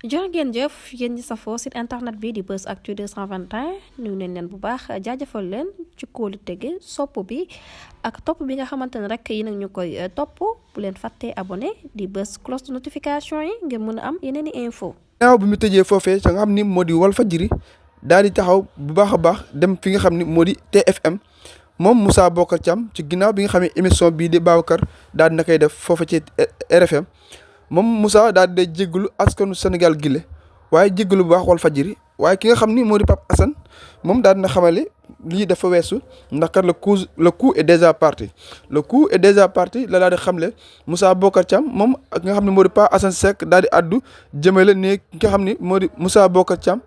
jërë ngeen jëf yéen ñi safoo site internet bi di Buzz Actu 221 nuyu nañ leen bu baax jaajëfal leen ci kóolu tege sopp bi ak topp bi nga xamante ne rek yi nag ñu koy topp bu leen fàttee abonné di bës cloche de notification yi ngir mën a am yeneen i info ginnaaw bi mu tëjee foofee ca nga xam ni moo di Walfadjri daal di taxaw bu baax a baax dem fi nga xam ni moo di TFM moom Moussa Bocar Thiam ci ginnaaw bi nga xam ne émission bii di Babacar daal di na koy def foofa ci RFM moom Moussa daal di jéggalu askanu Sénégal gile waaye jéggalu bu baax Walfadjri waaye ki nga xam ni moo di Pape Assane moom daal dina xamale lii dafa weesu ndax kat le coup est déjà parti le coup est déjà parti la daal di xamle Moussa Bocar Thiam moom ak nga xam ne moo di Pape Assane Seck daal di addu jëmale ne ki nga xam ni moo di Moussa Bocar Thiam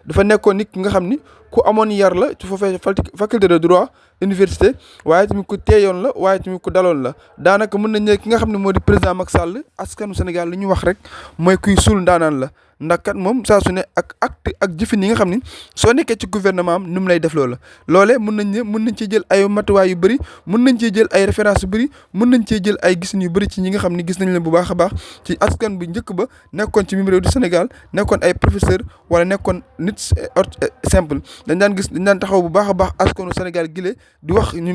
dafa nekkoon nit ki nga xam ni ku amoon yar la ci foofee faculté de droit université waaye tamit ku teeyoon la waaye tamit ku daloon la daanaka mën nañ ne ki nga xam ne moo di président Macky Sall askanu Sénégal li ñu wax rek mooy kuy suul ndaanaan la ndax kat moom saa su ne ak acte ak jëfin yi nga xam ni soo nekkee ci gouvernement am ni mu lay def loola loolee mën nañ cee jël ay matuwaay yu bëri mën nañ cee jël ay références yu bëri mën nañ cee jël ay gisin yu bëri ci ñi nga xam ni gis nañ leen bu baax a baax ci askan bu njëkk ba nekkoon ci mim réew du Sénégal nekkoon ay professeur wala nekkoon nit simple dañ daan taxaw bu baax a baax askanu Sénégal gile di wax ñu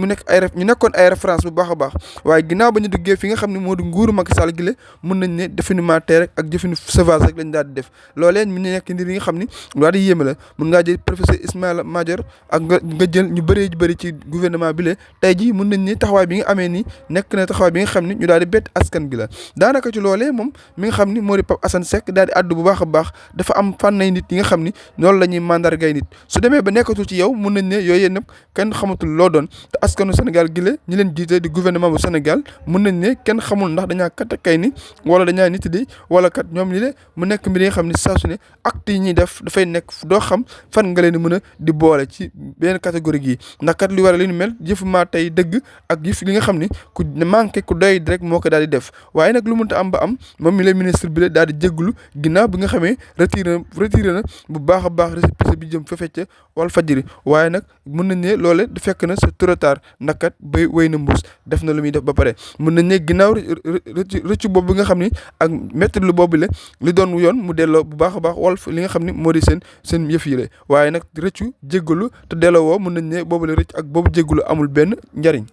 nekkoon ay référence bu baax a baax waaye ginnaaw ba ñu duggee fi nga xam ne moo di nguuru Macky Sall gile mën nañ ne définitivement tey rek ak jëfinu sauvage rek lañ daal di def loolee mi nekk ndir yi nga xam ni daal di yéeme la mën ngaa jël professeur Ismaïla Madior ak nga jël ñu bëri ci gouvernement bi la tey jii mën nañ ni taxawaay bi nga amee nii nekk na taxawaay bi nga xam ni ñu daal di bett askan bi la daanaka ci loolee moom mi nga xam ni moo di Pape Assane Seck daal di addu bu baax a baax dafa am fànnay nit yi nga xam ni loolu la ñuy mandargay nit su demee ba nekkatul ci yow mën nañ ne yooyu yëpp kenn xamatul loo doon te askanu Sénégal gi la ñi leen jiite di gouvernement bu Sénégal mën nañ ne kenn xamul ndax dañaa katakay ni wala dañaa nit di wala kat ñoom li le mu nekk mbir yi nga xam ni saa su ne acte yi ñuy def dafay nekk doo xam fan nga leen mën a di boole ci benn catégorie gii ndax kat li war a li ñu mel jëf maa tey dëgg ak jëf li nga xam ni ku manqué ku doy rek moo ko daal di def waaye nag lu mënta am ba am moom mi la ministre bi la daal di jégglu ginnaaw bi nga xamee retiré na bu baax a baax récépissé bi jëm fa fecce Walfadjri waaye nag mën nañ ne loole du fekk na c'est trop tard ndax kat bay wéy na mbuus def na lu muy def ba pare mën nañ ne ginnaaw rëccu boobu bi nga xam ni ak métti lu boobu la li doon yoon mu delloo bu baax a baax Walf li nga xam ni moo di seen yëf yi la waaye nag rëccu jéggalu te delloo woo mën nañ ne boobu la rëcc ak boobu jéggalu amul benn njariñ